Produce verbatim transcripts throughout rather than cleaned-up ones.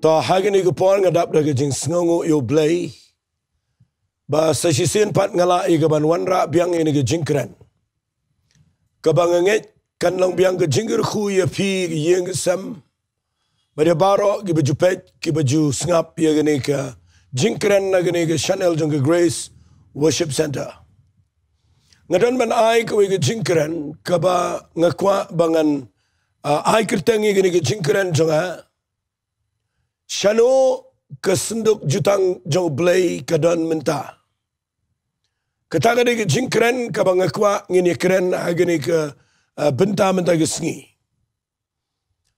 To, ha kane ka por nga dap da ka jingsngewnguh ïa U Blei ba sa shisien pat nga lah ïa ka ban wanrah biang ïa kane ka jingkren, kaba nga ngeit kan long biang ka jingkyrkhu ïa phi, ka ïing ka sem, bad ïa baroh kiba ju peit, kiba ju sngap ïa kane ka jingkren na kane ka channel jong ka Grace Worship Centre. Nga don ban ai kawei ka jingkren kaba nga kwah ba ngan, ah, ai kyrteng ïa kane ka jingkren jong nga, Shano ka synduk jutang jong U Blei ka don mynta. Kata ka dei ka jingkren kaba nga kwah ngin ïa kren ha kane ka, ah, bynta mynta ka sngi.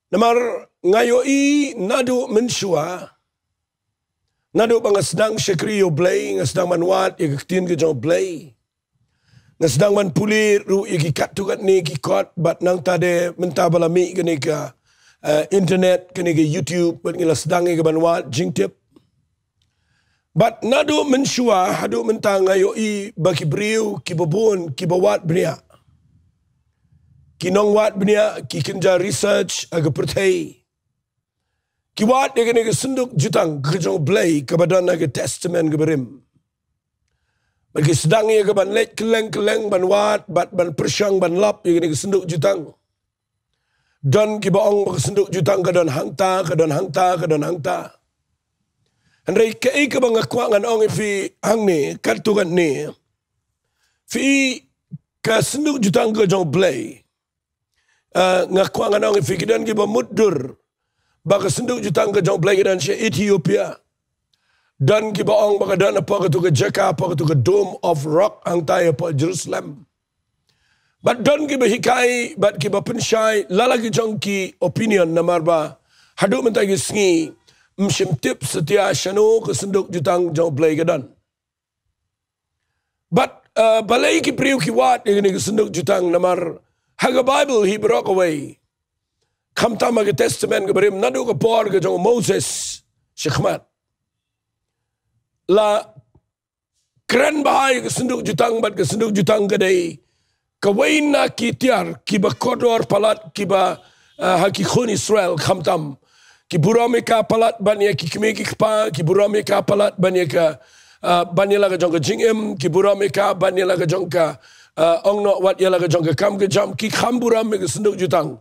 Namar nga ïohi naduh mynshuwa, naduh ba nga sdang shakri ïa U Blei, nga sdang ban wad ïa ka ktien ka jong U Blei, nga sdang ban pule ruh ïa ki katto katne ki kot, bad nangta de mynta ba la mih kane ka, eh, internet, kane ka YouTube, bad ngi la sdang ïa ka ban wad jingtip. Bad naduh mynshuwa haduh mynta nga ïohi ba ki briew kiba bun, kiba wad bniah, ki nongwad bniah, ki kynja research ha ka pyrthei, ki wad ïa kane ka synduk jutang ka jong U Blei kaba don ha ka Testament kaba rim. Bad ki sdang ïa ka ban leit kylleng kylleng ban wad, bad ban pyrshang ban lap ïa kane ka synduk jutang. Don kiba ong ba ka synduk jutang ka don hangta, ka don hangta, ka don hangta. Hynrei kaei kaba nga kwah ngan ong ïa phi hangne, katto katne, phi, ka synduk jutang ka jong U Blei, eh, nga kwah ngan ong ïa phi, ki don kiba mutdur ba ka synduk jutang ka jong U Blei ka don sha Ethiopia. Don kiba ong ba ka don hapoh kato ka jaka, hapoh kato ka Dome of Rock hangta hapoh Jerusalem. Bad don kiba hikai bad kiba pynshai la la ki jong ki opinion, namar ba haduh mynta ka sngi ym shym tip satia shano ka synduk jutang jong U Blei ka don. Bad, eh, balei ki briew ki wad ïa kane ka synduk jutang, namar ha ka Baibl hi baroh kawei, khamtam ha ka Testament kaba rim, naduh ka por ka jong u Moses shakhmat, la kren bha ïa ka synduk jutang, bad ka synduk jutang ka dei kawei na ki tiar kiba kordor palat kiba, ah, ha ki khun Israel khamtam. Ki burom ïa ka palat ban ïa ki kmie ki kpa, ki burom ïa ka palat ban ïa ka, ah, ban ïa la ka jong ka jingim, ki burom ïa ka ban ïa la ka jong ka, ah, ong noh wat ïa la ka jong ka kam ka jam, ki kham burom ïa ka synduk jutang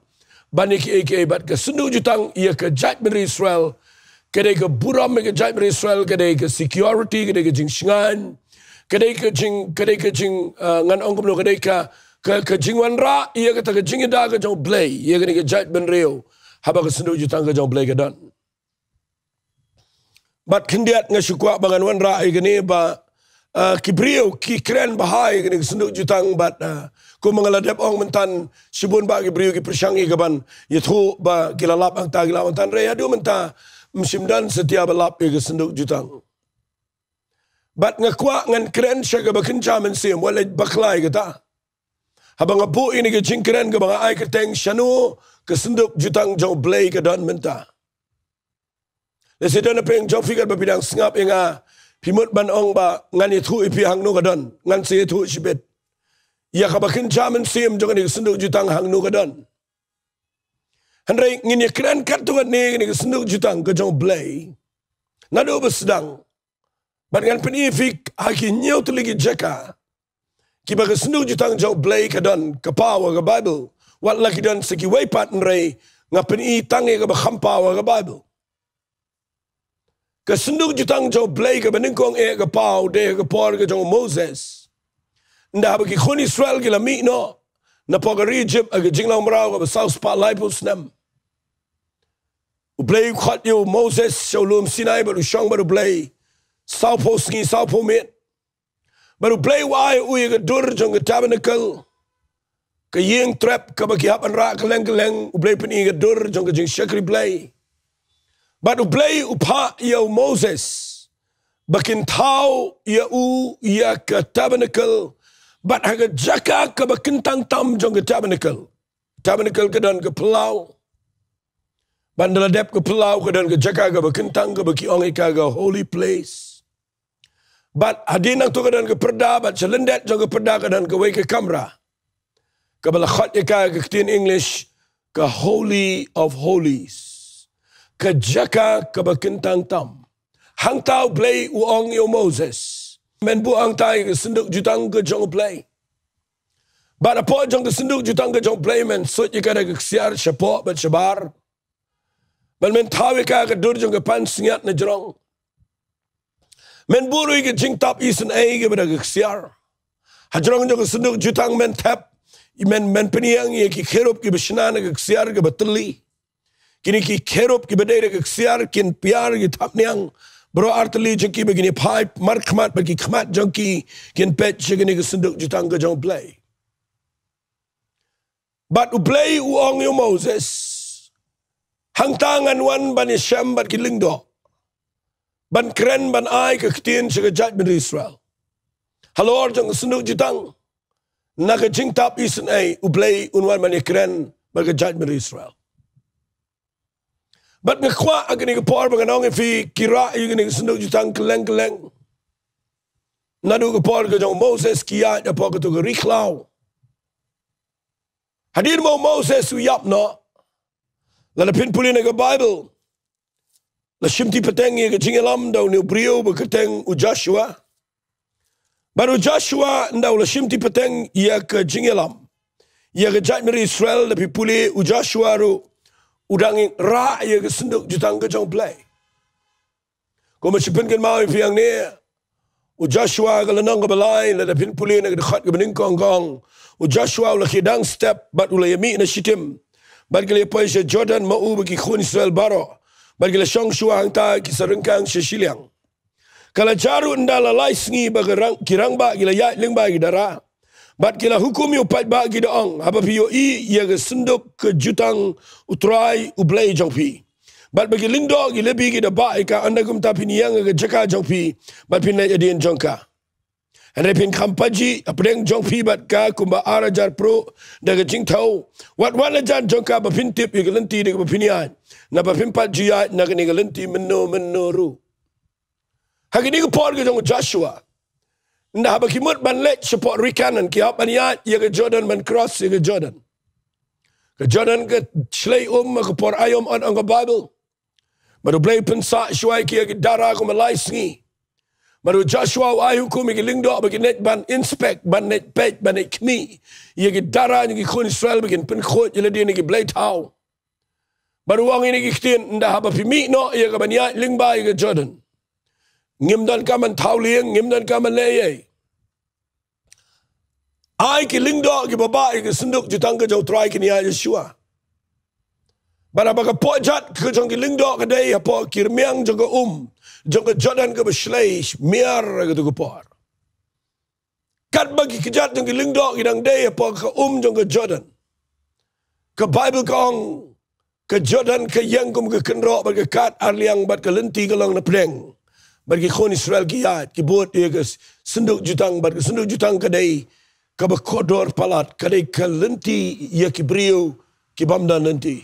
ban ïa kiei kiei. Bad ka synduk jutang ïa ka jaitbynriew Israel ka dei ka burom ïa ka jaitbynriew Israel, ka dei ka security, ka dei ka jingshngaiñ, ka dei ka jing, ka dei ka jing, ah, ngan ong kumno, ka dei ka, ka, ka jingwanrah ïa kata ka jingïada ka jong U Blei ïa kane ka jaitbynriew haba ka synduk jutang ka jong U Blei ka don. Bad khyndiat nga shu kwah ba ngan wanrah ïa kane ba, ah, ki briew ki kren bha ïa kane ka synduk jutang, bad, ah, kumba nga la dep ong mynta, shibun ba ki briew ki pyrshang ïa ka ban ïathuh ba ki la lap hangta, ki la lap hangta, hynrei haduh mynta ym shym don satia ba lap ïa ka synduk jutang. Bad nga kwah ngan kren sha kaba kynja mynsiem, wat leit bakla ïa kata. Haba nga buh ïa kane ka jingkren kaba nga ai kyrteng shano ka synduk jutang jong U Blei ka don mynta. Lehse don na pdeng jong phi katba phi dang sngap ïa nga, phi mut ban ong ba ngan ïathuh ïa phi hangno ka don, ngan sa ïathuh shibit ïa kaba kynja mynsiem jong kane ka synduk jutang hangno ka don. Hynrei ngin ïa kren katto katne ïa kane ka synduk jutang ka jong U Blei naduh ba sdang. Bad ngan pyni ïa phi ha ki hynñiew tylli ki jaka kiba ka synduk jutang jong U Blei ka don ka paw ha ka Baibl. Wat la ki don sa kiwei pat, hynrei nga pyni tang ïa kaba kham paw ha ka Baibl. Ka synduk jutang jong U Blei kaba nyngkong eh ka paw dei ha ka por ka jong u Moses. Ynda haba ki khun Israel ki la mih noh napoh ka ri Ijipt ha ka jinglong mraw kaba saw spah laiphew snem, U Blei u khot ïa u Moses sha u lum Sinai bad u shong bad U Blei sawphew sngi sawphew miet. Bad U Blei u ai ïa u ïa ka dur jong ka tabernacle, ka ïing trep kaba ki hap ban rah kylleng kylleng. U Blei u pyni ïa ka dur jong ka jingshakri Blei. Bad U Blei u phah ïa u Moses ba kin thaw ïa u ïa ka tabernacle bad ha ka jaka kaba kyntang tam jong ka tabernacle. Tabernacle ka don ka phyllaw. Bad ynda la dep ka phyllaw ka don ka jaka kaba kyntang kaba ki ong ïa ka ka holy place. Bad hadien nangto ka don ka pyrda, bad sha lyndet jong ka pyrda ka don kawei ka kamra kaba la khot ïa ka ha ka ktien English ka Holy of Holies. ka jaka kaba kyntang tam. Hangta U Blei u ong ïa u Moses, men buh hangta ïa ka synduk jutang ka jong U Blei. Bad hapoh jong ka synduk jutang ka jong U Blei men suid ïa ka da ka ksiar shapoh bad shabar. Bad men thaw ïa ka ha ka dur jong ka pansngiat na jrong. Men buh ruh ïa ka jingtap isynei kaba da ka ksiar. Ha jrong jong ka synduk jutang men thep, men, men pynïeng ïa ki kherub kiba shna na ka ksiar kaba tylli. Kine ki kherub kiba dei da ka ksiar kin piar ki thapniang baroh artylli jong ki, bad kine phai markhmat, bad ki khmat jong ki kin peit sha kane ka synduk jutang ka jong U Blei. Bad U Blei u ong ïa u Moses, hangta ngan wan ban ïashem bad ki lyngdoh, ban kren ban ai ka ktien sha ka jaitbynriew Israel. Halor jong ka synduk jutang, na ka jingtap isynei U Blei un wan ban ïakren bad ka jaitbynriew Israel. Bad nga kwah ha kane ka por ba ngan ong ïa phi, ki rah ïa kane ka synduk jutang kylleng kylleng. Naduh ka por ka jong u Moses ki ïaid hapoh kato ka ri khlaw. Hadien ba u Moses u ïap noh, lada phin pule na ka Baibl, la shimti pateng ïa ka jingïalam da une u briew ba kyrteng u Joshua. Bad u Joshua, ynda u la shimti pateng ïa ka jingïalam ïa ka jaitbynriew Israel, lada phi pule, u Joshua ruh u dang rah ïa ka synduk jutang ka jong U Blei. Kumba shu pynkynmaw ïa phi hangne, u Joshua ka lynnong kaba lai, lada phin pule na ka dkhot kaba nyngkong ka ong, u Joshua u la khie dang step bad u la ïamih na Shittim. Bad ki la ïapoi sha Jordan, ma u bad ki khun Israel baroh. Bad ki la shong shuwa hangta, ki sa ryngkang sha shiliang. Ka la jia ruh, ynda la lai sngi ba ki rang, ki rangbah ki la ïaid lyngba ki dara. Bad ki la hukum ïa u paidbah, ki da ong, haba phi ïohi ïa ka synduk ka jutang U Trai U Blei jong phi, bad ba ki lyngdoh ki Lebi ki da bah ïa ka, ynda kumta phin ïeng ha ka jaka jong phi bad phin leit hadien jong ka. Hynrei phin kham pajih hapdeng jong phi bad ka kumba ar hajar pruh da ka jingthew, wat wan hajan jong ka, ba phin tip ïa ka lynti da kaba phin ïaid, naba phim pat ju ïaid na kane ka lynti mynno mynno ruh. Ha kane ka por ka jong u Joshua, ynda haba ki mut ban leit shapoh ri Kanaan, ki hap ban ïaid ïa ka Jordan, ban cross ïa ka Jordan. Ka Jordan ka shlei um ha ka por aïom, ong ka Baibl. Bad U Blei u pynsah shuwa ïa ki ha ki dara kumba lai sngi. Bad u Joshua u ai hukum ïa ki lyngdoh ba kin leit ban inspect, ban leit peit, ban leit khmih ïa ki dara jong ki khun Israel, ba kin pynkhuid ïa lade na ki blei thaw. Bad u ong ïa kine ki ktien, ynda haba phi mih noh ïa ka ban ïaid lyngba ïa ka Jordan, ngim donkam ban thaw lieng, ngim donkam ban leh ei ei. Ai ki lyngdoh kiba bah ïa ka synduk jutang ka jong U Trai kin ïaid shuwa. Bad haba ka pohjat ka jong ki lyngdoh ka dei hapoh ki rmiang jong ka um jong ka Jordan kaba shlei, miar ha kato ka por. Katba ki kjat jong ki lyngdoh ki dang dei hapoh ka um jong ka Jordan, ka Baibl ka ong, ka Jordan ka ïeng kum ka kynroh bad ka kad ar liang, bad ka lynti ka long na pdeng. Bad ki khun Israel ki ïaid, ki bud ïa ka synduk jutang, bad ka synduk jutang ka dei kaba kordor palat, ka dei ka lynti ïa ki briew ki bym don lynti.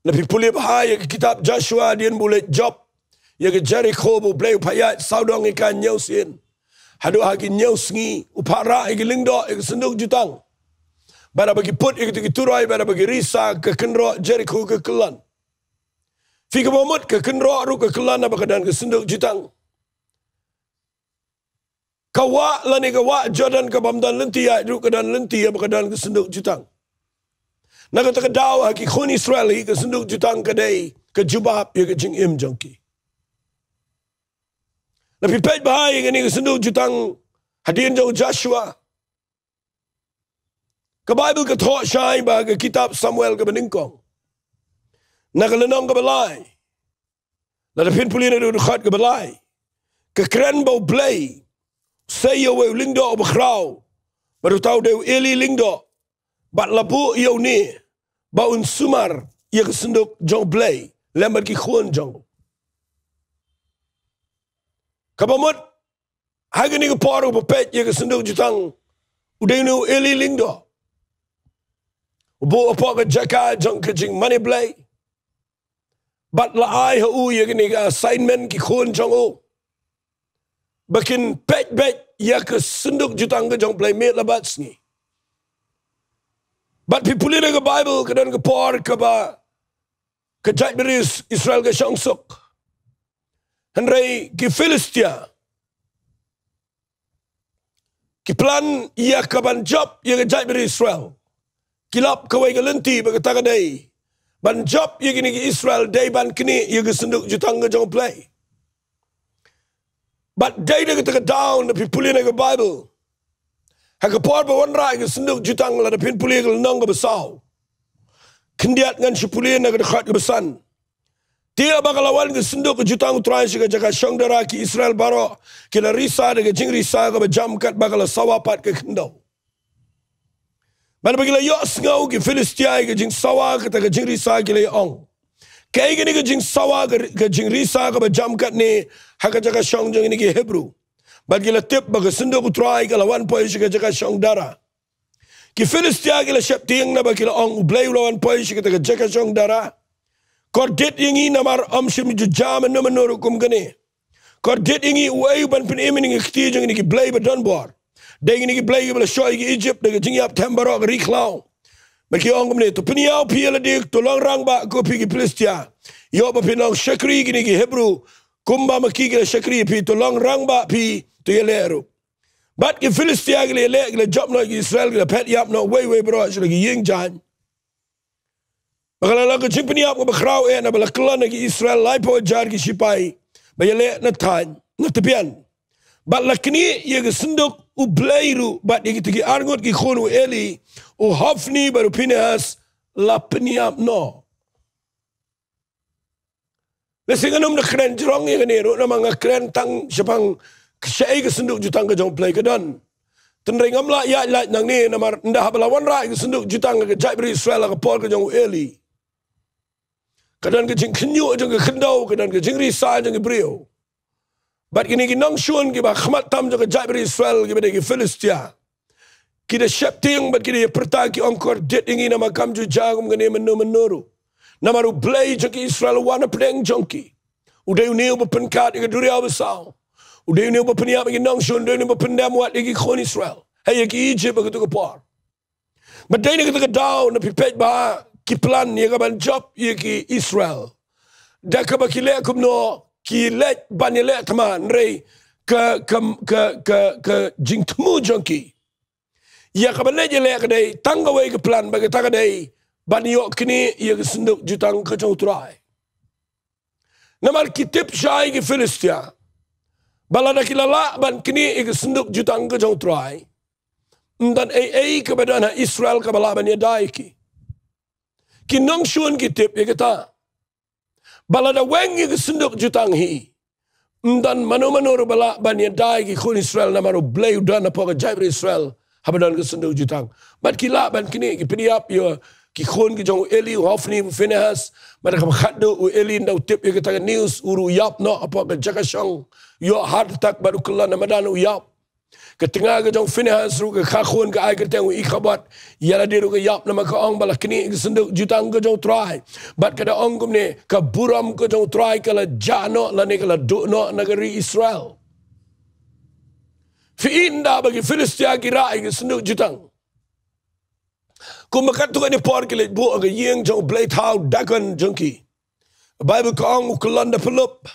Lada phi pule bha ïa ka kitab Joshua, hadien ba u leit jop ïa ka Jerikho, ba U Blei u phah ïaid sawdong ïa ka hynñiew sien haduh ha ki hynñiew sngi, u phah rah ïa ki lyngdoh ïa ka synduk jutang. Bad haba ki put ïa kito ki turoi, bad haba ki risa, ka kynroh Jerikho ka kyllon. Phi, kaba mut ka kynroh ruh ka kyllon haba ka don ka synduk jutang. Ka wah lane ka wah Jordan ka bym don lynti ïaid ruh ka don lynti haba ka don ka synduk jutang. Na kata ka daw ha ki khun Israel hi, ka synduk jutang ka dei ka jubab ïa ka jingim jong ki. Lada phi peit bha ïa kane ka synduk jutang hadien jong u Joshua, ka Baibl ka thoh shai ba ha ka kitab Samuel kaba nyngkong, na ka lynnong kaba lai, lada phin pule na ka dkhot kaba lai, ka kren ba U Blei u sei ïa uwei u lyngdoh uba khraw, bad uta u dei u Eli Lyngdoh, bad la buh ïa une ba un sumar ïa ka synduk jong U Blei lem bad ki khun jong u. Kaba mut ha kane ka por uba peit ïa ka synduk jutang u dei une u Eli Lyngdoh, u buh hapoh ka jaka jong ka jingmane Blei. Bad la ai ha u ïa kane ka assignment, ki khun jong u, ba kin peit beit ïa ka synduk jutang ka jong U Blei miet la bad sngi. Bad phi pule na ka Baibl, ka don ka por kaba ka jaitbynriew Israel ka shong suk. Hynrei ki Philistia ki plan ïa ka ban jop ïa ka jaitbynriew Israel. Ki lap kawei ka lynti ba kata ka dei ban jop ïa kine ki Israel dei ban knieh ïa ka synduk jutang ka jong U Blei. Bad dei na kata ka daw, lada phi pule na ka Baibl, ha ka por ba wanrah ïa ka synduk jutang, lada phin pule ka lynnong kaba saw, khyndiat ngan shu pule na ka dkhot kaba san. Te haba ka la wan ka synduk ka jutang U Trai sha ka jaka shong dara, ki Israel baroh ki la risa da ka jingrisa kaba jam katba ka la sawa pat ka khyndew. Bad haba ki la ïohsngew ki Philistia ïa ka jingsawa kata ka jingrisa, ki la ïa ong, "Kaei kane ka jingsawa, ka, ka jingrisa kaba jam katne ha ka jaka shong jong kine ki Hebru?" Bad ki la tip ba ka synduk U Trai ka la wan poi sha ka jaka shong dara. Ki Philistia ki la sheptieng naba ki la ong, "U Blei u la wan poi sha kata ka jaka shong dara. Kordit ïa ngi, namar ym shym ju jia mynno mynno ruh kum kane. Kordit ïa ngi, uei u ban pynim ïa ngi ha ka kti jong kine ki blei ba don bor? Dei kine ki blei kiba la shoh ïa ki Ijipt da ka jingïap them baroh ka ri khlaw." Bad ki ong kumne, "To pynïaw phi ïa lade, to long rangbah ko phi ki Philistia. Ïoh ba phin long shakri kine ki Hebru, kumba ma ki ki la shakri phi, to long rangbah phi, to ïaleh ruh." Bad ki Philistia ki la ïaleh, ki la jop noh ïa ki Israel, ki la phet ïap noh uwei uwei baroh sha la ki ïing jaiñ. Bad ka la long ka jingpynïap kaba khraw eh, naba la kyllon na ki Israel laiphew hajar ki shipai ba ïaleh na thaiñ, na tbian. Bad la knieh ïa ka synduk U Blei ruh bad ïa kita ki arngut ki khun u Eli, u Hofni bad u Phinehas la pynïap noh. Lehse ngan ym da kren jrong ïa kane ruh, namar nga kren tang shaphang shaei ka synduk jutang ka jong U Blei ka don. Hynrei ngam lah ïaid lait nangne, namar ynda haba la wanrah ïa ka synduk jutang ha ka jaitbynriew Israel ha ka por ka jong u Eli, ka don ka jingkhynñiuh jong ka khyndew, ka don ka jingrisa jong ki briew. Bad kine ki nongshun kiba khmat tam jong ka jaitbynriew Israel, kiba dei ki Philistia, ki da sheptieng bad ki da ïa pyrta, ki ong, "Kordit ïa ngi, namar kam ju jia kum kane mynno mynno ruh. Namar U Blei jong ki Israel u wan hapdeng jong ki. U dei une uba pynkat ïa ka duriaw basaw. U dei une uba pynïap ïa ki nongshun, u dei une uba pyndem wat ïa ki khun Israel ha ïa ki Ijipt ha kato ka por." Bad dei na kata ka daw, lada phi peit ba ki plan ïa ka ban jop ïa ki Israel, da kaba ki leh kumno, ki leit ban ïaleh thma, hynrei ka, ka, ka, ka, ka jingthmu jong ki ïa ka ban leit ïaleh ka dei tang kawei ka plan, bad kata ka dei ban ïoh knieh ïa ka synduk jutang ka jong U Trai. Namar ki tip shai ki Philistia ba lada ki la lah ban knieh ïa ka synduk jutang ka jong U Trai, ym don ei ei kaba don ha Israel kaba lah ban ïada ïa ki. Ki nongshun ki tip ïa kata ba lada weng ïa ka synduk jutang hi, ym don mano mano ruh ba lah ban ïada ïa ki khun Israel, namar U Blei u don hapoh ka jaitbynriew Israel haba don ka synduk jutang. Bad ki lah ban knieh, ki pynïap ïa ki khun ki jong u Eli, u Hofni, u Phinehas. Bad kaba khatduh, u Eli ynda u tip ïa kata ka news, u ruh u ïap noh hapoh ka jaka shong, u ïoh heart attack bad u kyllon na madan, u ïap. Ka tnga ka jong u Phinehas ruh, ka kha khun, ka ai kyrteng u Ikhabod. Ïa lade ruh ka ïap namar ka ong ba la knieh ïa ka synduk jutang ka jong U Trai. Bad ka da ong kumne, ka burom ka jong U Trai ka la jah noh lane ka la duh noh na ka ri Israel. Phi i ynda ba ki Philistia ki rah ïa ka synduk jutang, kumba katto katne por ki leit buh ha ka ïing jong u blei thaw Dagon jong ki. Baibl ka ong u kyllon da pyllup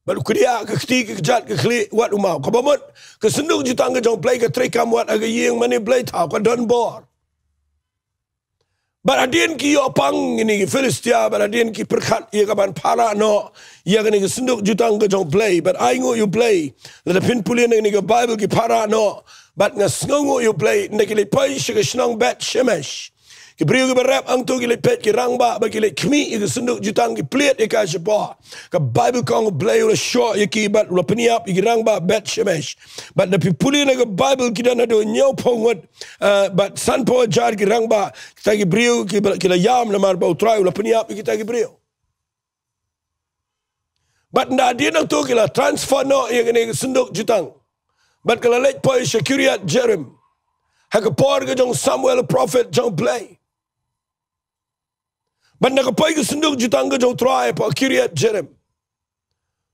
bad u kdiah ka kti, ka kjat, ka khlieh, wat u maw. Kaba mut ka synduk jutang ka jong u Blei ka treikam wat ha ka ïing mane blei thaw, ka don bor. Bad hadien ki ïoh pang ïa kine ki Philistia, bad hadien ki pyrkhat ïa ka ban pharah noh ïa kane ka synduk jutang ka jong u Blei. Bad ainguh ïa u Blei, lada phin pule na kane ka Baibl, ki pharah noh. Bad nga sngewnguh ïa u Blei, ynda ki leit poi sha ka shnong Beth Shemesh, ki briew kiba rep hangto ki leit peit ki rangbah ba ki leit khmih ïa ka synduk jutang, ki plied ïa ka shapoh. Ka Baibl ka ong u Blei u la shoh ïa ki bad u la pynïap ïa ki rangbah Beth Shemesh. Bad lada phi pule na ka Baibl, ki don haduh hynñiewphew ngut, eh, bad sanphew hajar ki rangbah. Kita ki briew ki ba, ki la ïam namar ba u Trai u la pynïap ïa kita ki briew. Bad ynda hadien hangto ki la transfer noh ïa kane ka synduk jutang, bad ka la leit poi sha Kiriath Jearim, ha ka por ka jong u Samuel, u prophet jong u Blei. Bad ynda ka poi ka synduk jutang ka jong u Trai hapoh Kiriath Jearim, u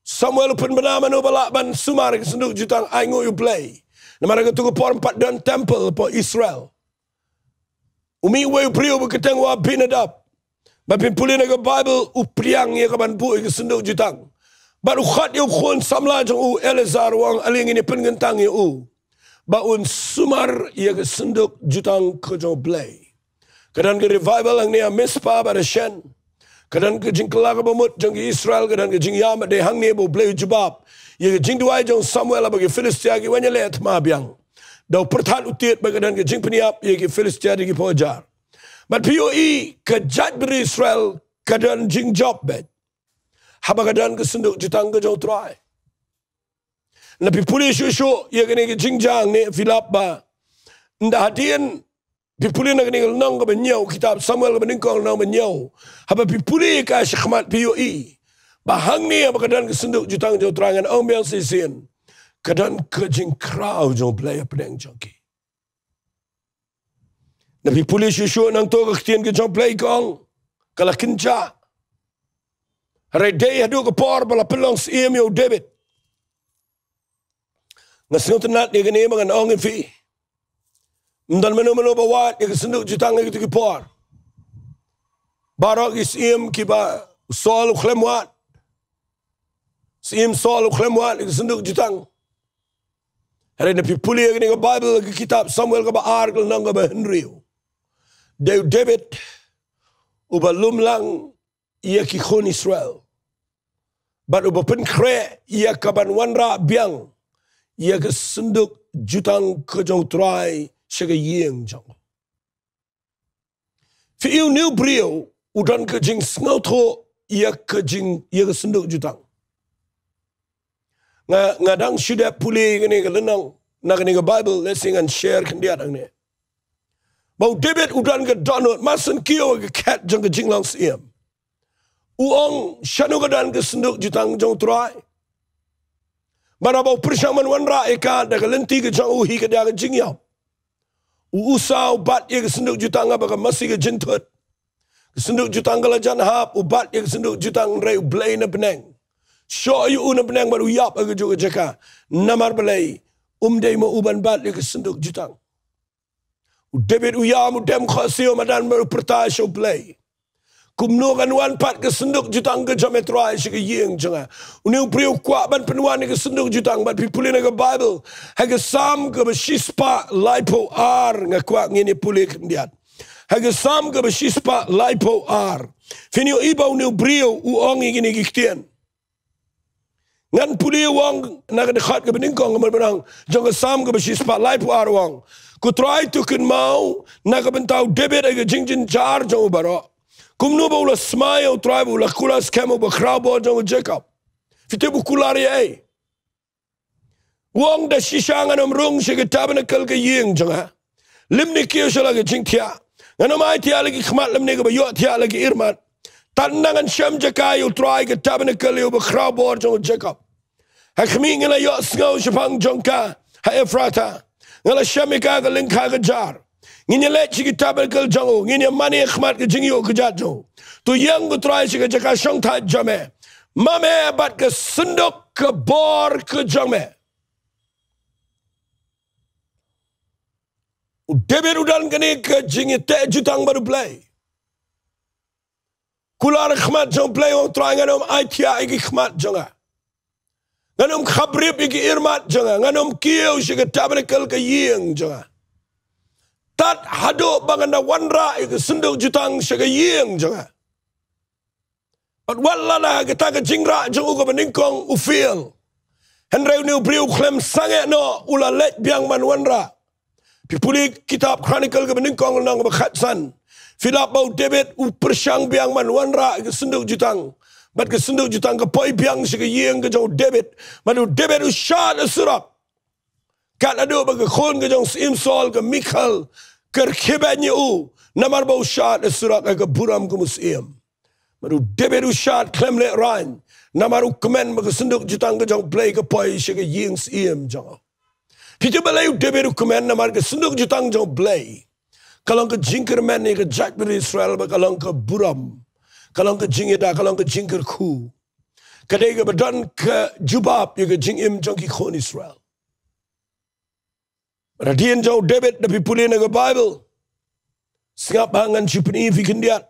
Samuel u pynbna mano ba lah ban sumar ïa ka synduk jutang, ainguh ïa u Blei. Namar ha kato ka por ym pat don temple hapoh Israel. U mih uwei u briew ba kyrteng u Abinadab. Bad phin pule na ka Baibl, u pdiang ïa ka ban buh ïa ka synduk jutang. Bad u khot ïa u khun samla jong u Eleazar, u ong, ale ngin ïa pynkyntang ïa u ba un sumar ïa ka synduk jutang ka jong U Blei. Ka don ka revival hangne ha Mizpah bad ha Shen. Ka don ka jingkylla kaba mut jong ki Israel, ka don ka jingïam, bad dei hangne ba U Blei u jubab ïa ka jingduwai jong Samuel haba ki Philistia ki wan ïaleh thma biang. Da u pyrthat u tied bad ka don ka jingpynïap ïa ki Philistia da ki paw hajar. Bad phi ïohi ka jaitbynriew Israel ka don jingjop beit haba ka don ka synduk jutang ka jong U Trai. Lada phi pule shuh shuh ïa kane ka jingjia hangne, phi lap ba ynda hadien, phi pule na kane ka lynnong kaba hynñiew, kitab Samuel kaba nyngkong lynnong ba hynñiew, haba phi pule ïa ka shakhmat phi ïohi ba hangne haba ka don ka synduk jutang jong U Trai, ngan ong biang shisien, ka don ka jingkhraw jong U Blei hapdeng jong ki. Lada phi pule shuh shuh, nangta ka ktien ka jong U Blei ka ong, ka la kynjah. Hynrei dei haduh ka por ba la pynlong syiem ïa u David. Nga sngewtynnat ïa kane ba ngan ong ïa phi, ym don mano mano ba wad ïa ka synduk jutang ha kito ki por. Baroh ki syiem kiba u Saul u khlem wad. Syiem Saul u khlem wad ïa ka synduk jutang. Hynrei lada phi pule ïa kane ka Baibl, ka kitab Samuel kaba ar, ka lynnong kaba hynriew, dei u David uba lum lang ïa ki khun Israel bad uba pynkhreh ïa ka ban wanrah biang ïa ka synduk jutang ka jong U Trai sha ka ïing jong u. Phi ïohi, une u briew u don ka jingsngewthuh ïa ka jing, ïa ka synduk jutang. Nga, nga dang shu dep pule ïa kane ka lynnong na kane ka Baibl, lehse ngan share khyndiat hangne. Ba u David u don ka dohnud, mar shen kiew ha ka khet jong ka jinglong syiem, u ong, shano ka don ka synduk jutang jong U Trai? Bad haba u pyrshang ban wanrah ïa ka da ka lynti ka jong u hi ka da ka jingïap, u Usa u bat ïa ka synduk jutang ha kaba ka masi ka jynthut. Ka synduk jutang ka la jan hap, u bat ïa ka synduk jutang, hynrei U Blei na bneng, shoh ïa u na bneng bad u ïap ha kajuh ka jaka. Namar balei? Um dei ma u ban bat ïa ka synduk jutang. U David u ïam, u dem khohsiew madan bad u pyrta sha U Blei, kumno kan wan pat ka synduk jutang ka jong me Trai sha ka ïing jong nga? Une u briew u kwah ban pynwan ïa ka synduk jutang, bad phi pule na ka Baibl, ha ka Salm kaba shispah laiphew ar, nga kwah ngin ïa pule khyndiat. Ha ka Salm kaba shispah laiphew ar, phin ïohi ba une u briew u ong ïa kine ki ktien. Ngan pule, u ong, na ka dkhot kaba nyngkong, ka mut ba nang jong ka Salm kaba shispah laiphew ar, u ong, Ko Trai, to kynmaw na ka bynta u David ha ka jingjynjar jong u baroh. Kumno ba u la smai ïa U Trai, ba u la kular skhem, u bakhrawbor jong u Jakob. Phi tip u kular ïa ei? U ong, da shisha ngan ym rung sha ka tabernakl ka ïing jong nga, lymne kiew sha la ka jingthiah. Ngan ym ai thiah la ki khmat lymne kaba ïoh thiah la ki irmat. Tang ngan shem jaka ïa U Trai, ka tabernakl ïa u bakhrawbor jong u Jakob. Ha khmih, nga la ïohsngew shaphang jong ka ha Ephrata. Nga la shem ïa ka ha ka lyngkha ka jar. Ngin ïaleit sha ki tabernakl jong u, ngin ïamane ha khmat ka jingïuh kjat jong u. To ïeng, Ko Trai, sha ka jaka shongthait jong me, ma me bad ka synduk ka bor ka jong me. U David u don kane ka jingïateh jutang bad U Blei. Kular ha khmat jong U Blei, u ong, Trai, ngan ym ai thiah ïa ki khmat jong nga. Ngan ym khaprip ïa ki irmat jong nga. Ngan ym kiew sha ka tabernakl ka ïing jong nga. Tad haduh ba ngan da wanrah ïa ka synduk jutang sha ka ïing jong nga. Bad wat lada ha kata ka jingrah jong u kaba nyngkong u fail, hynrei une u briew u khlem sangeh noh, u la leit biang ban wanrah. Phi pule kitab Chronicle kaba nyngkong, lynnong kaba khatsan, phi lap ba u David u pyrshang biang ban wanrah ka synduk jutang. Bad ka synduk jutang ka poi biang sha ka ïing ka jong u David. Bad u David u shad ha surok. Kat haduh ba ka khun ka jong u Syiem Saul, ka Michal, ka rkhie beiñ ïa u namar ba u shad ha surok ha ka burom kum u syiem. Bad u David u shad khlem lehraiñ namar u kmen ba ka synduk jutang ka jong U Blei ka poi sha ka ïing syiem jong u. Phi tip balei u David u kmen? Namar ka synduk jutang jong U Blei ka long ka jingkyrmen ïa ka jaitbynriew Israel, bad ka long ka burom, ka long ka jingïada, ka long ka jingkyrkhu. Ka dei kaba don ka jubab ïa ka jingim jong ki khun Israel. Hadien jong u David, lada phi pule na ka Baibl, sngap ba ngan shu pyni ïa phi khyndiat.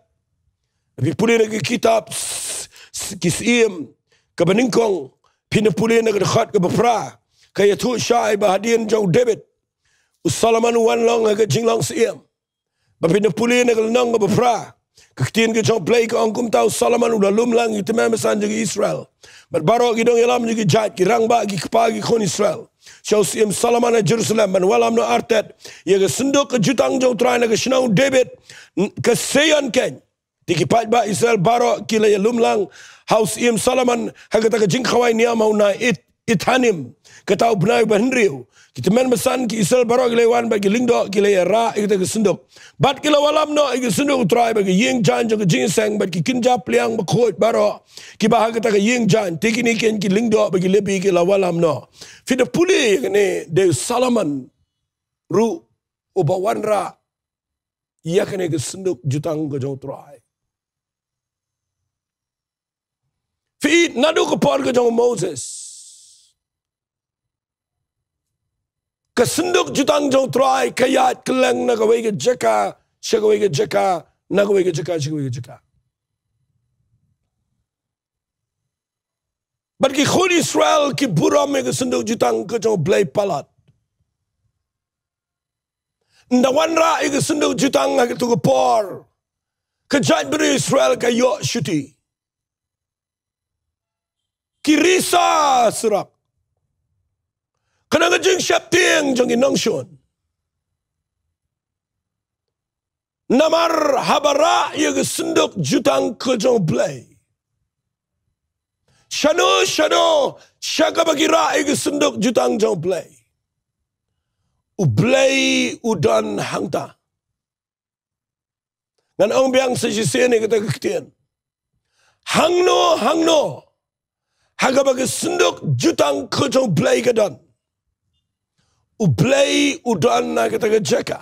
Phi pule na ka kitab s-, s-, Ki Syiem kaba nyngkong, phin pule na ka dkhot kaba phra, ka ïathuh shai ba hadien jong u David, u Solomon u wan long ha ka jinglong syiem. Ba phin pule na ka lynnong kaba phra, ka ktien ka jong u Blei ka ong kumta: U Solomon u la lum lang ïa ki tymmen basan jong ki Israel bad baroh ki nongïalam jong ki jait, ki rangbah, ki kpa, ki khun Israel, sha u Syiem Solomon ha Jerusalem ban wallam noh artat ïa ka synduk ka jutang jong u Trai na ka shnong u David, n-, ka Sion keiñ. Te ki paidbah Israel baroh ki la ïalum lang ha u Syiem Solomon ha kata ka jingkhawai niam ha u Nai It-, Ethanim, kata u bnai uba hynriew. Ki tymmen basan ki Israel baroh ki la wan bad ki lyngdoh ki la ïarah ïa kata ka synduk. Bad ki la wallam noh ïa ka synduk u Trai bad ka ïing jaiñ jong ka jingïaseng bad ki kynja pliang bakhuid baroh kiba ha kata ka ïing jaiñ. Te kine keiñ ki lyngdoh bad ki Lebi ki la wallam noh. Phi da pule ïa kane, dei u Solomon ruh uba wanrah ïa kane ka synduk jutang ka jong u Trai. Phi, naduh ka por ka jong u Moses, ka synduk jutang jong u Trai ka ïaid kylleng na kawei ka jaka sha kawei ka jaka, na kawei ka jaka sha kawei ka jaka. Bad ki khun Israel ki burom ïa ka synduk jutang ka jong u Blei palat. Ynda wanrah ïa ka synduk jutang ha kato ka por, ka jaitbynriew Israel ka ïoh shuti. Ki risa surok. Ka don ka jingsheptieng jong ki nongshun. Namar haba rah ïa ka synduk jutang ka jong u Blei, shano shano sha kaba ki rah ïa ka synduk jutang jong u Blei, u Blei u don hangta. Ngan ong biang sa shisien ïa kata ka ktien. Hangno hangno ha kaba ka synduk jutang ka jong u Blei ka don, u Blei u don ha kata ka jaka.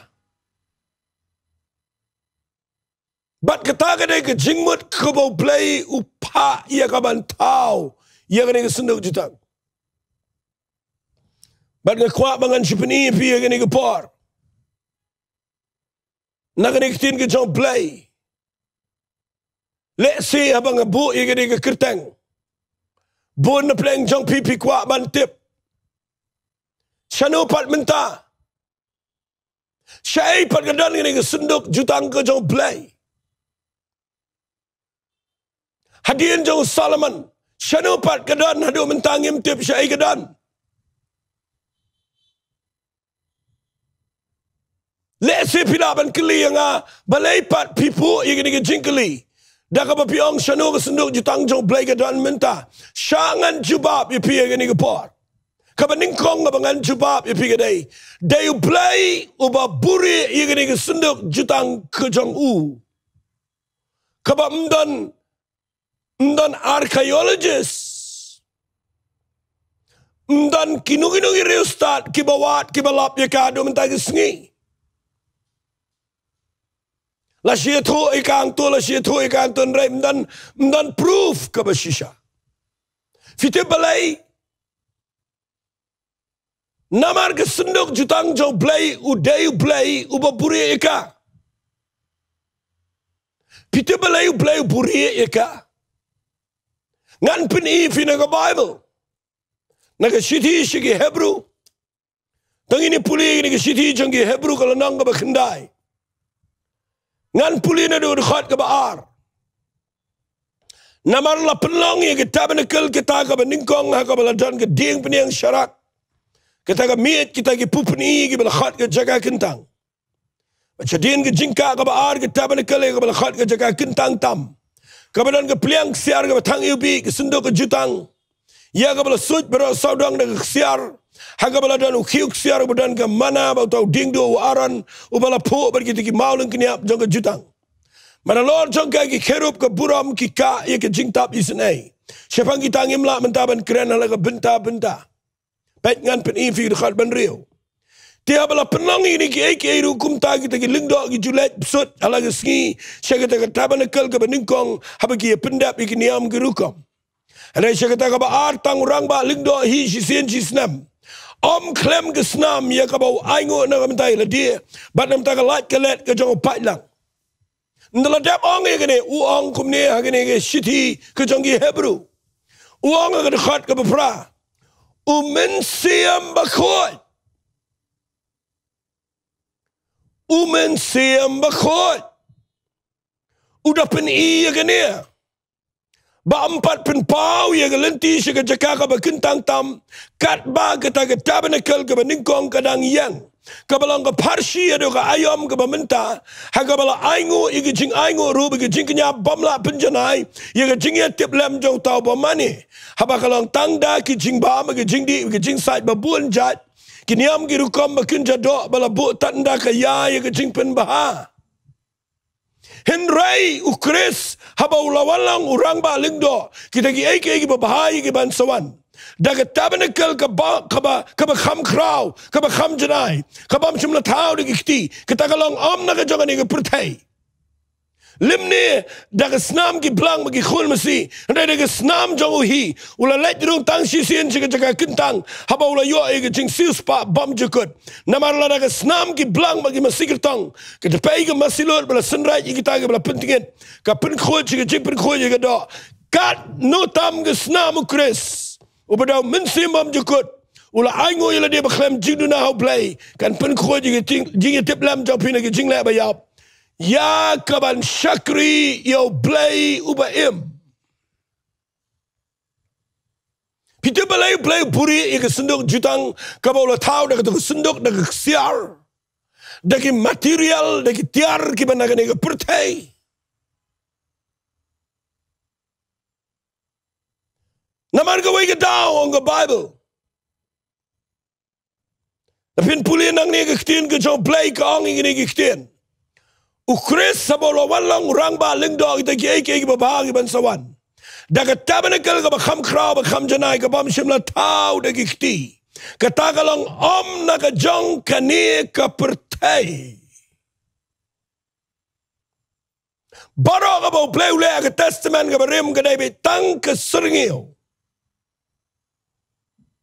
Bad kata ka dei ka jingmut kaba u Blei u phah ïa ka ban thaw ïa kane ka synduk jutang. Bad nga kwah ba ngan shu pyni ïa phi ïa kane ka por, na kane ka ktien ka jong u Blei. Lehse haba nga buh ïa kane ka kyrteng, bun na pdeng jong phi phi kwah ban tip shano pat mynta, shaei pat ka don kane ka synduk jutang ka jong u Blei. Hadien jong u Solomon, shano pat ka don, haduh mynta ngim tip shaei ka don. Lehse phi lah ban kylli ïa nga, balei pat phi buh ïa kane ka jingkylli. Da kaba phi ong shano ka synduk jutang jong u Blei ka don mynta. Sha ngan jubab ïa phi ïa kane ka por. Kaba nyngkong kaba ngan jubab ïa phi ka dei, dei u Blei uba buhrieh ïa kane ka synduk jutang ka jong u. Kaba ym don, ym don archaeologist, ym don kino kino ki riewstad kiba wad kiba lap ïa ka haduh mynta ka sngi. La shu ïathuh ïa ka hangto, la shu ïathuh ïa ka hangto, hynrei ym don, ym don proof kaba shisha. Phi tip balei? Namar ka synduk jutang jong u Blei u dei u Blei uba buhrieh ïa ka. Phi tip balei u Blei u buhrieh ïa ka? Ngan pyni ïa phi na ka Baibl, na ka shithi sha ki Hebru. Tang ïa ngin pule ïa ka shithi jong ki Hebru ka lynnong kaba khyndai. Ngan pule naduh dkhot kaba ar. Namar la pynlong ïa ka tabernakl kata kaba nyngkong ha kaba la don ka dieng pynïaid sharak, kata ka miej, kita ki pupni kiba la khot ka jaka kyntang. Bad shadien ka jingkah kaba ar ka tabernakl ïa kaba la khot ka jaka kyntang tam, kaba don ka pliang ksiar kaba thang iwbih, ka synduk ka jutang, ïa kaba la suid baroh sawdong da ka ksiar, ha kaba la don u khiew ksiar uba don ka manna bad uta u diengduh u Aaron uba la phuh bad kita ki maw lyngkniap jong ka jutang. Bad halor jong ka ki kherub ka burom ki kah ïa ka jingtap isynei. Shaphang kita ngim lah mynta ban kren ha la ka bynta bynta. Peit, ngan pyni ïa phi dkhot ba hynriew. Te haba la pynlong ïa kine kiei kiei ruh kumta, kita ki lyngdoh ki ju leit bsut ha la ka sngi sha kata ka tabernakl kaba nyngkong haba ki ïa pyndep ïa ki niam ki rukom. Hynrei sha kata kaba ar tang u rangbah lyngdoh hi shisien shisnem, ym khlem ka snam ïa kaba u ainguh na ka bynta ïa lade bad na ka bynta ka lait ka let ka jong u paidlang. Ynda la dep ong ïa kane, u ong kumne ha kane ka shithi ka jong ki Hebru. U ong ha ka dkhot kaba phra, U Mynsiem Bakhuid. U Mynsiem Bakhuid u da pyni ïa kane, ba ym pat pynpaw ïa ka lynti sha ka jaka kaba kyntang tam, katba kata ka tabernacle kaba nyngkong ka dang ïeng, kaba long ka pharshi ïa ka aïom kaba mynta, ha kaba la ainguh ïa ka jingainguh ruh bad ka jingkñia bym lah pynjanai ïa ka jingïatiplem jong uta uba mane. Haba ka long tang da ki jingbam, ki jingdih, ki jingsait ba bun jait, ki niam ki rukom ba kynja doh ba la buh tad ynda ka ïa ïa ka jingpynbha. Hynrei U Khrist haba u la wan long u Rangbah Lyngdoh, kita kiei kiei kiba bha ïa ki ban sa wan. Da ka tabernacle kaba, kaba, kaba kham khraw, kaba kham janai, kaba ym shym la thaw da ki kti, kata ka long ym na ka jong kane ka pyrthei. Lymne da ka snam ki blang bad ki khun masi, hynrei da ka snam jong u hi, u la leit rung tang shisien sha ka jaka kyntang, haba u la ïoh ïa ka jingsiewspah bym jukut. Namar lada ka snam ki blang bad ki masi kyrtong, ka jingpei ka masi lut ba la synreit ïa kita kiba la pyntngit, ka pynkhuid sha ka jingpynkhuid ïa ka doh, katno tam ka snam U Khrist, uba da U Mynsiem bymjukut, u la ainguh ïa lade ba khlem jingduna ha U Blei, kan pynkhuid ïa ka jing, jingïatiplem jong phi na ka jingleh ba ïap, ïa kaban shakri ïa U Blei uba im. Phi tip balei U Blei u buhrieh ïa ka synduk jutang kaba u la thaw da kato ka synduk, da ka ksiar, da ki material, da ki tiar kiba na kane ka pyrthei? Namar kawei ka daw, ong ka Baibl, lada phin pule nangne ka ktien ka jong U Blei, ka ong ïa kine ki ktien: U Khrist haba u la wan long u Rangbah Lyngdoh, kita kiei kiei kiba bha kiban sa wan, da ka tabernacle kaba kham khraw, ba kham janai, kaba ym shym la thaw da ki kti, kata ka long ym na ka jong kane ka pyrthei. Baroh kaba U Blei u leh ha ka Testament kaba rim ka dei beit tang ka syrngiew.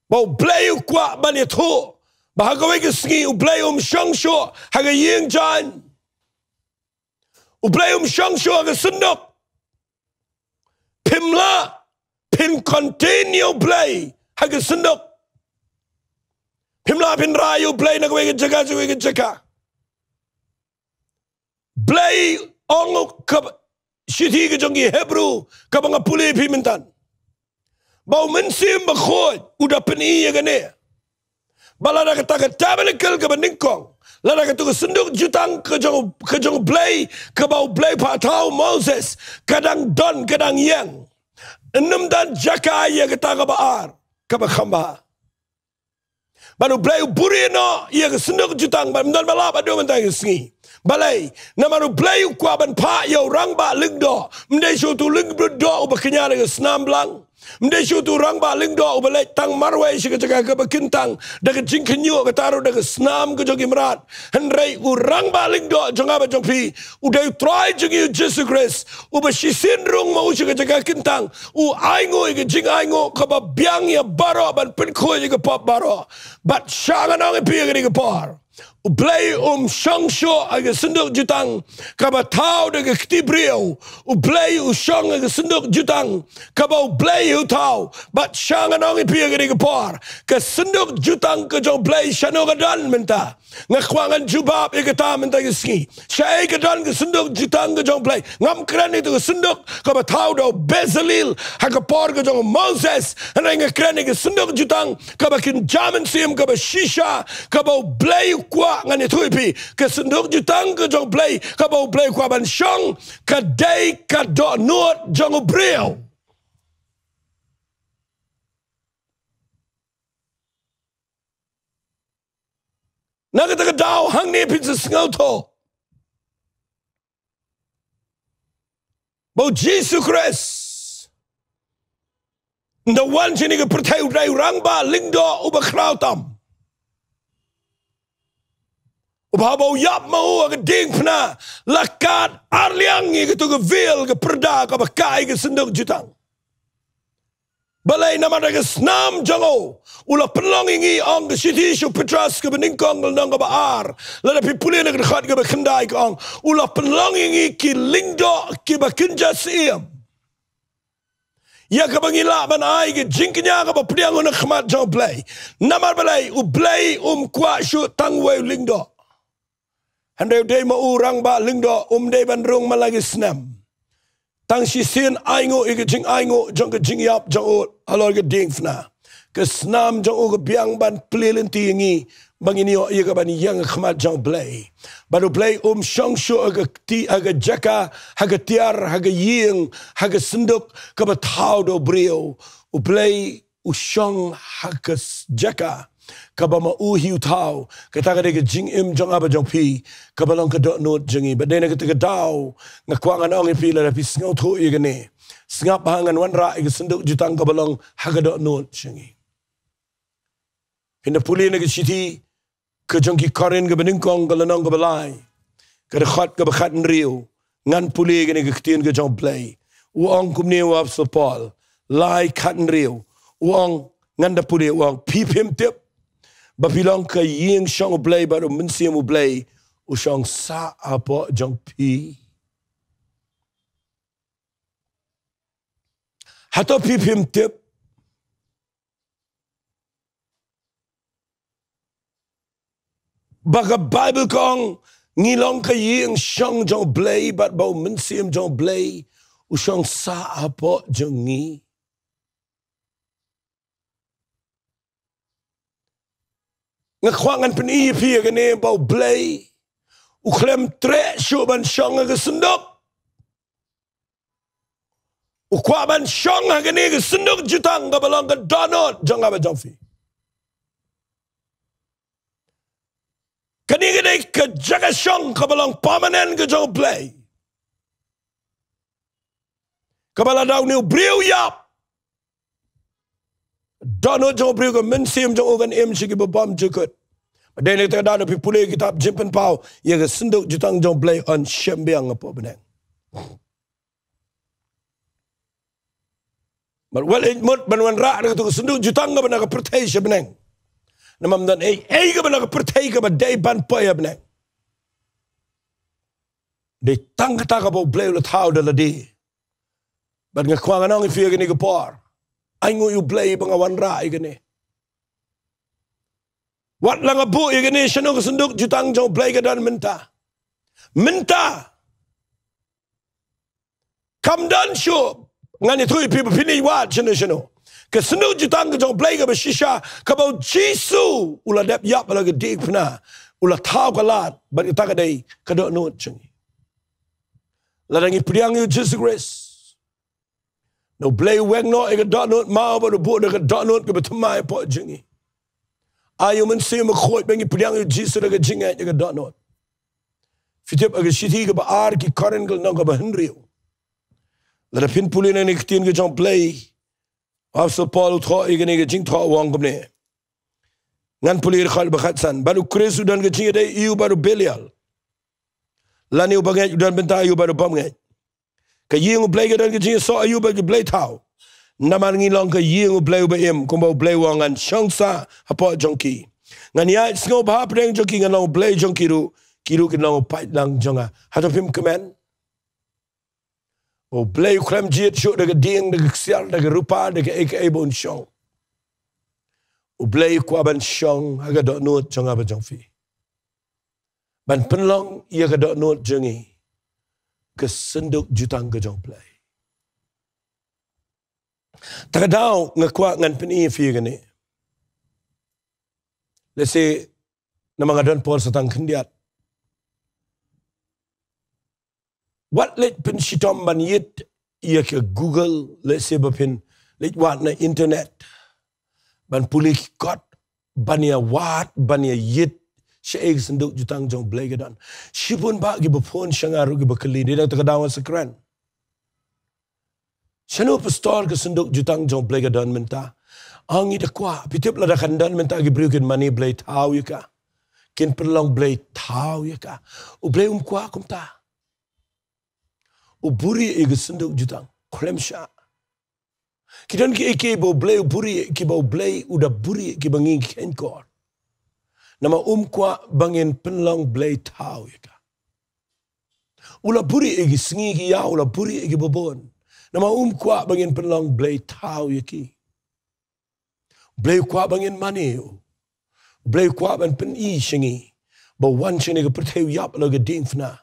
Ba U Blei u kwah ban ïathuh ba ha kawei ka sngi U Blei um shong shuh ha ka ïing jaiñ. U Blei um shong shuh ha ka synduk. Phim lah phin contain ïa U Blei ha ka synduk. Phim lah phin rai ïa U Blei na kawei ka jaka sha kawei ka jaka. Blei, ong ka shithi ka jong ki Hebru kaba nga pule ïa phi mynta, ba U Mynsiem Bakhuid u da pyni ïa kane, ba lada kata ka tabernacle kaba nyngkong, lada kato ka synduk jutang ka jong, ka jong U Blei, kaba U Blei u phah thaw Moses, ka dang don, ka dang ïeng, ym don jaka ïa kata kaba ar, kaba kham bha. Bad U Blei u buhrieh noh ïa ka synduk jutang, bad ym don ba lah haduh mynta ka sngi. Balei? Namar U Blei u kwah ban phah ïa u Rangbah Lyngdoh. Ym dei shuh uto u lyngdoh uba kñia da ka snam blang. Ym dei shuh uto u Rangbah Lyngdoh uba leit tang marwei sha ka jaka kaba kyntang da ka jingkhynñiuh, kata ruh da ka snam ka jong ki mrad. Hynrei u Rangbah Lyngdoh jong nga bad jong phi u dei U Trai jong ngi U Jisu Khrist, uba shisien rung ma u sha ka jaka kyntang u ainguh ïa ka jingainguh kaba biang ïa baroh ban pynkhuid ïa ka pop baroh. Bad sha nga ong ïa phi ha kane ka por, U Blei um shong shuh ha ka synduk jutang kaba thaw da ka kti briew. U Blei u shong ha ka synduk jutang kaba U Blei u thaw. Bad sha nga ong ïa phi ha kane ka por, ka synduk jutang ka jong U Blei shano ka don mynta? Nga kwah ngan jubab ïa kata mynta ka sngi. Shaei ka don ka synduk jutang ka jong U Blei? Ngam kren ïa kato ka synduk kaba thaw da u Bezalel ha ka por ka jong u Moses. Hynrei nga kren ïa ka synduk jutang kaba kynja mynsiem, kaba shisha, kaba U Blei u kwah ngan ïathuh ïa phi. Ka synduk jutang ka jong U Blei kaba U Blei u kwah ban shong, ka dei ka dohnud jong u briew. Na kata ka daw hangne phin sa sngewthuh ba U Jisu Khrist, ynda u wan sha kane ka pyrthei, u dei u Rangbah Lyngdoh uba khraw tam, uba haba u ïap ma u ha ka diengphna, la kad ar liang ïa kato ka veil, ka pyrda kaba kah ïa ka synduk jutang. Balei? Namar da ka snam jong u, u la pynlong ïa ngi, ong ka shithi sha u Petros kaba nyngkong ka lynnong kaba ar, lada phi pule na ka dkhot kaba khyndai ka ong, u la pynlong ïa ngi ki lyngdoh kiba kynja syiem, ïa kaba ngi lah ban ai ka jingkñia kaba pdiang ha khmat jong U Blei. Namar balei? U Blei um kwah shuh tang uwei u lyngdoh. Hynrei u dei ma u rangbah lyngdoh, um dei ban rung man la ki snem. Tang shisien ainguh ïa ka jingainguh jong ka jingïap jong u halor ka diengphna. Ka snam jong u ka biang ban plie lynti ïa ngi ba ngin ïoh ïa ka ban ïeng ha khmat jong U Blei. Bad U Blei um shong shuh ha ka kti, ha ka jaka, ha ka tiar, ha ka ïing, ha ka synduk kaba thaw da u briew. U Blei u shong ha ka s-, jaka kaba ma u hi u thaw. Kata ka dei ka jingim jong nga bad jong phi, kaba long ka dohnud jong ngi. Bad dei na kata ka daw nga kwah ngan ong ïa phi, lada phi sngewthuh ïa kane, sngap ba ngan wanrah ïa ka synduk jutang kaba long ha ka dohnud jong ngi. Phin da pule na ka shithi ka jong ki Korinth kaba nyngkong ka lynnong kaba lai, ka dkhot kaba khathynriew. Ngan pule kane ka ktien ka jong U Blei. U ong kumne u Apostol Paul, lai khathynriew. U ong, ngan da pule, u ong, phi phim tip ba phi long ka ïing shong U Blei bad U Mynsiem U Blei u shong sah hapoh jong phi? Hato phi phim tip ba ka Baibl ka ong ngi long ka ïing shong jong U Blei bad ba U Mynsiem jong U Blei u shong sah hapoh jong ngi? Nga kwah ngan pyni ïa phi ïa kane ba U Blei u khlem treh shuh ban shong ha ka synduk. U kwah ban shong ha kane ka synduk jutang kaba long ka dohnud jong nga bad jong phi. Kane ka dei ka jaka shong kaba long permanent ka jong U Blei, kaba lada une u briew u ïap, dohnud jong u briew, ka mynsiem jong u kan im sha ki babymjukut. Bad dei na kata ka daw lada phi pule kitab Jingpynpaw, ïa ka synduk jutang jong U Blei yn shem biang hapoh bneng. Bad wat leit mut ban wanrah da kato ka synduk jutang kaba na ka pyrthei sha bneng. Namar ym don ei ei kaba na ka pyrthei kaba dei ban poi ha bneng. Dei tang kata kaba U Blei u la thaw da lade. Bad nga kwah ngan ong ïa phi ïa kane ka por, ainguh ïa U Blei ba nga wanrah ïa kane. Wat la nga buh ïa kane, shano ka synduk jutang jong U Blei ka don mynta? Mynta kam don shuh, ngan ïathuh ïa phi ba phin ïa wad shano shano. Ka synduk jutang ka jong U Blei kaba shisha, kaba U Jisu u la dep ïap ha la ka diengphna, u la thaw ka lad, bad kata ka dei ka dohnud jong ngi. Lada ngi pdiang ïa U Jisu Khrist, na U Blei u weng noh ïa ka dohnud maw bad u buh da ka dohnud kaba thymmai hapoh jong ngi. Ai ïa U Mynsiem Bakhuid ba ngi pdiang ïa U Jisu da ka jingngeit ïa ka dohnud. Phi tip ha ka shithi kaba ar ki Korinth ka lynnong kaba hynriew, lada phin pule na kane ka ktien ka jong U Blei, u Apostol Paul u thoh ïa kane ka jingthoh, u ong kumne. Ngan pule dkhot ba khatsan. Bad U Khrist u don ka jingïadei ïa u bad u Belial, lane u bangeit u don bynta ïa u bad u bymngeit. Ka ïing U Blei ka don ka jingïasoh ïa u bad ki blei thaw. Namar ngi long ka ïing U Blei uba im, kumba U Blei u ong, ngan shong sah hapoh jong ki. Ngan ïaid sngewbha hapdeng jong ki, ngan long U Blei jong ki ruh, ki ruh kin long u paidlang jong nga. Hato phim kmen? U Blei u khlem jied shuh da ka dieng, da ka ksiar, da ka rupa, da kaei kaei ba un shong. U Blei u kwah ban shong ha ka dohnud jong nga bad jong phi. Ban pynlong ïa ka dohnud jong ngi ka synduk jutang ka jong U Blei. Ta ka daw nga kwah ngan pyni ïa phi ïa kane. Lehse namar nga don por sa tang khyndiat. Wat leit pynshitom ban ïit ïa ka Google, lehse ba phin leit wad na internet ban pule ki kot, ban ïa wad, ban ïa ïit shaei ka synduk jutang jong U Blei ka don. Shibun bah kiba phone sha nga ruh kiba kylli, dei na kata ka daw nga sa kren. Shano pastor ka synduk jutang jong U Blei ka don mynta? Ong ngi da kwah, phi tip lada kan don mynta ki briew kin mane blei thaw ïa ka, kin pynlong blei thaw ïa ka. U Blei um kwah kumta. U buhrieh ïa ka synduk jutang khlem shah. Ki don kiei kiei ba U Blei u buhrieh, kiba U Blei u da buhrieh, kiba ngi khein kor. Namar um kwah ba ngin pynlong blei thaw ïa ka. U la buhrieh ïa ki sngi ki ïaw, u la buhrieh ïa kiba bun. Namar um kwah ba ngin pynlong blei thaw ïa ki. U Blei u kwah ba ngin mane ïa u. U Blei u kwah ban pyni sha ngi ba u wan sha kane ka pyrthei, u ïap halor ka diengphna.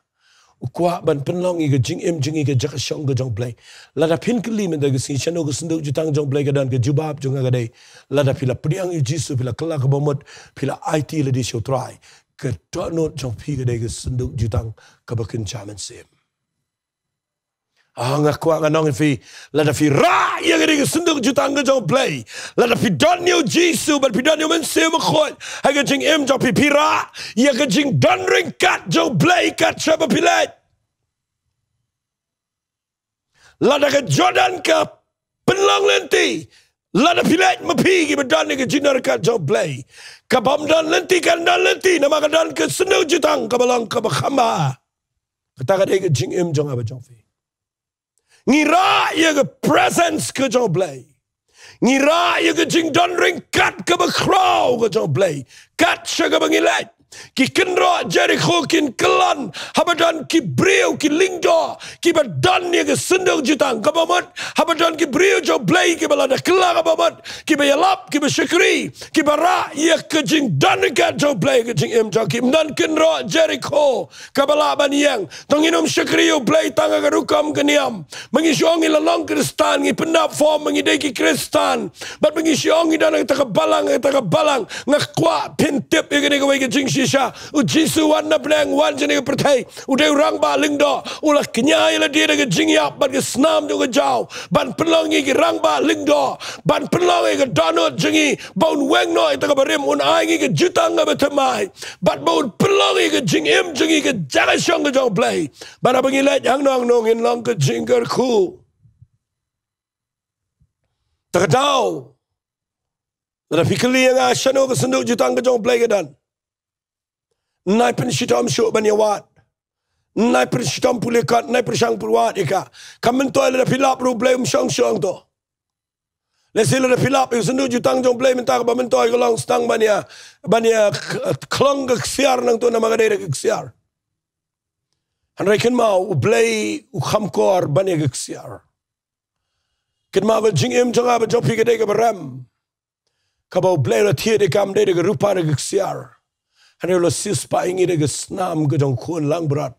U kwah ban pynlong ïa ka jingim jong ngi ka jaka shong ka jong U Blei. Lada phin kylli mynta ka sngi shano ka synduk jutang jong U Blei ka don, ka jubab jong nga ka dei, lada phi la pdiang ïa U Jisu, phi la kylla ka bamut, phi la aiti lade sha U Trai, ka dohnud jong phi ka dei ka synduk jutang kaba kynja mynsiem. Ah, nga kwah ngan ong ïa phi, lada phi rah ïa kane ka synduk jutang ka jong U Blei, lada phi don ïa U Jisu bad phi don ïa U Mynsiem Bakhuid ha ka jingim jong phi, phi rah ïa ka jingdon ryngkat jong U Blei kat shaba phi leit. Lada ka Jordan ka pynlong lynti, lada phi leit ma phi kiba don ïa ka jingdon ryngkat jong U Blei, ka bym don lynti kan don lynti, namar ka don ka synduk jutang kaba long kaba kham bha. Kata ka dei ka jingim jong nga bad jong phi. Ngi rah ïa ka presence ka jong U Blei. Ngi rah ïa ka jingdon ryngkat kaba khraw ka jong U Blei kat sha kaba ngi leit. Ki kynroh Jerikho kin kyllon haba don ki briew, ki lyngdoh, kiba don ïa ka synduk jutang ka bamut, haba don ki briew jong U Blei kiba la da kylla ka bamut, kiba ïalap, kiba shakri, kiba rah ïa ka jingdon ryngkat jong U Blei ha ka jingim jong ki. Ym don kynroh Jerikho kaba lah ban ïeng. To ngin ym shakri ïa U Blei tang ha ka rukom ka niam. Ma ngi shu ong ngi la long Khristan, ngi pyndap form ba ngi dei ki Khristan, bad ma ngi shu ong ngi don ha kata ka balang, ha kata ka balang. Nga kwah phin tip ïa kane kawei ka jingshisha. U Jisu u wan na bneng, u wan sha kane ka pyrthei. U dei u rangbah lyngdoh. U la kñia ïa lade da ka jingïap bad ka snam jong ka jaw, ban pynlong ïa ki rangbah lyngdoh, ban pynlong ïa ka dohnud jong ngi ba un weng noh ïa kata kaba rim, un ai ngi ka jutang kaba thymmai, bad ba un pynlong ïa ka jingim jong ngi ka jaka shong ka jong U Blei. Bad haba ngi leit hangno hangno ngin long ka jingkyrkhu. Te ka daw, lada phi kylli ïa nga shano ka synduk jutang ka jong U Blei ka don, nai pynshitom shuh ban ïa wad. Nai pynshitom pule kot, nai pyrshang pyrwad ïa ka. Kam myntoi lada phi lap ruh, U Blei um shong shuh hangto. Lehse lada phi lap ïa ka synduk jutang jong U Blei mynta, kaba myntoi ka long sdang ban ïa, ban ïa k-, khlong ka ksiar nangto namar ka dei da ka ksiar. Hynrei kynmaw, U Blei u kham kor ban ïa ka ksiar. Kynmaw ka jingim jong nga bad jong phi ka dei kaba rem, kaba U Blei u la thied ïa ka, kam dei da ka rupa da ka ksiar. Hynrei u la siewspah ïa ngi da ka snam ka jong U Khun langbrot,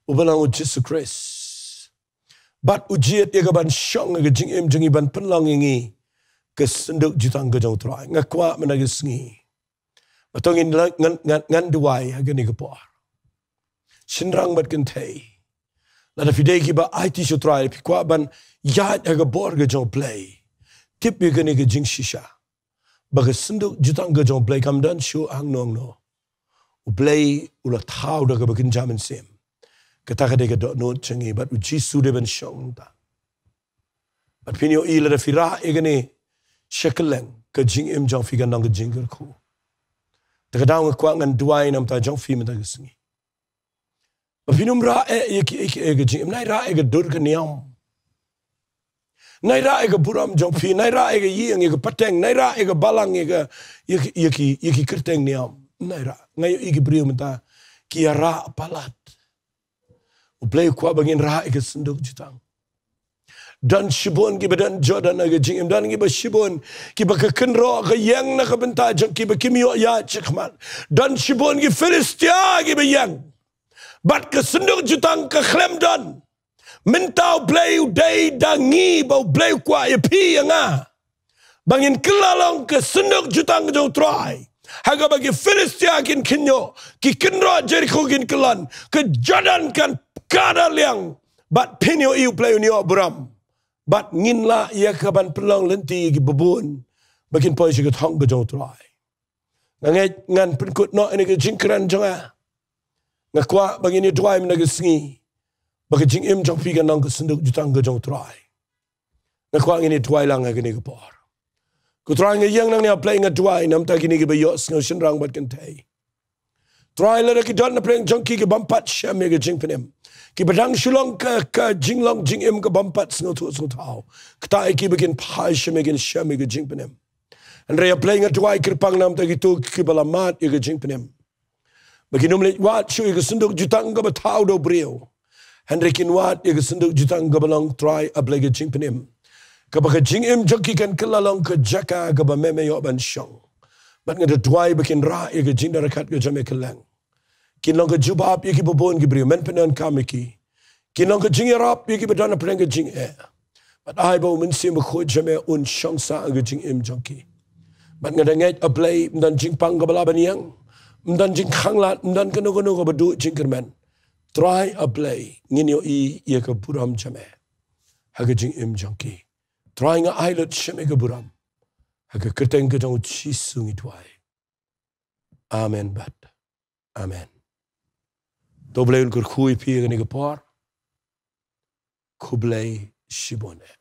uba long U Jisu Khrist. Bad u jied ïa ka ban shong ha ka jingim jong ngi, ban pynlong ïa ngi ka synduk jutang ka jong U Trai. Nga kwah mynta ka sngi ba to ngin la-, ngan, ngan, ngan duwai ha kane ka por. Shynrang bad kynthei, lada phi dei kiba aiti sha U Trai, phi kwah ban ïaid ha ka bor ka jong U Blei, tip ïa kane ka jingshisha, ba ka synduk jutang ka jong U Blei kam don shuh hangno hangno. U Blei u la thaw da kaba kynja mynsiem. Kata ka dei ka dohnud jong ngi, bad U Jisu u dei ban shong mynta. Bad phin ïohi lada phi rah ïa kane sha kylleng, ka jingim jong phi kan long ka jingkyrkhu. Te ka daw nga kwah ngan duwai na ka bynta jong phi mynta ka sngi. Ba phin ym rah eh ïa ki, ïa ki, ïa ka jingim, nai rah ïa ka dur ka niam. Nai rah ïa ka burom jong phi, nai rah ïa ka ïing, ïa ka pateng, nai rah ïa ka balang, ïa ka, ïa ki, ïa ki, ïa ki kyrteng niam. Nai rah. Nga ïohi ki briew mynta ki ïa rah palat. U Blei u kwah ba ngin rah ïa ka synduk jutang. Don shibun kiba don Jordan ha ka jingim, don kiba shibun kiba ka kynroh ka ïeng na ka bynta jong ki ba kim ïoh ïaid shakhmat. Don shibun ki Philistia kiba ïeng. Bad ka synduk jutang ka khlem don. Mynta U Blei u dei da ngi, ba U Blei u kwah ïa phi ïa nga ba ngin kylla long ka synduk jutang ka jong U Trai, ha kaba ki Philistia kin kynñiuh, ki kynroh Jerikho kin kyllon, ka Jordan kan kada liang. Bad phin ïohi U Blei un ïoh burom. Bad ngin lah ïa ka ban pynlong lynti ïa kiba bun ba kin poi sha ka thong ka jong U Trai. Nga ngeit ngan pynkut noh ïa kane ka jingkren jong nga. Nga kwah ba ngin ïa duwai mynta ka sngi ba ka jingim jong phi kan long ka synduk jutang ka jong U Trai. Nga kwah ngin ïa duwai lang ha kane ka por. Ko Trai, nga ïeng nangne, A Blei, nga duwai na ka bynta kine kiba ïohsngew, shynrang bad kynthei. Trai, lada ki don na pdeng jong ki ki bym pat shem ïa ka jingpynim, Kiba dang shu long ka, ka jinglong jingim ka bym pat sngewthuh sngewthaw. Kata ïa ki ba kin phai sha me kin shem ïa ka jingpynim. Hynrei A Blei nga duwai kyrpang namar kito kiba la mad ïa ka jingpynim. Ba kin ym leit wad shuh ïa ka synduk jutang kaba thaw da u briew. Hynrei kin wad ïa ka synduk jutang kaba long Trai A Blei ka jingpynim. Kaba ka jingim jong ki kan kylla long ka jaka kaba me me ïoh ban shong. Bad nga da duwai ba kin rah ïa ka jingdon ryngkat ka jong me kylleng. Kin long ka jubab ïa kiba bun ki briew, men pyndonkam ïa ki. Kin long ka jingïarap ïa kiba don hapdeng ka jingeh. Bad ai ba U Mynsiem Bakhuid jong me un shong sah ha ka jingim jong ki. Bad nga da ngeit A Blei, ym don jingpang kaba lah ban ïeng, ym don jingkhanglad, ym don kano kano kaba duh jingkyrmen. Trai A Blei, ngin ïohi ïa ka burom jong me ha ka jingim jong ki. Trai, nga ai lut sha me ka burom. Ha ka kyrteng ka jong U Jisu ngi duwai. Amen bad amen. To U Blei un kyrkhu ïa phi ha kane ka por. Khublei shibun eh.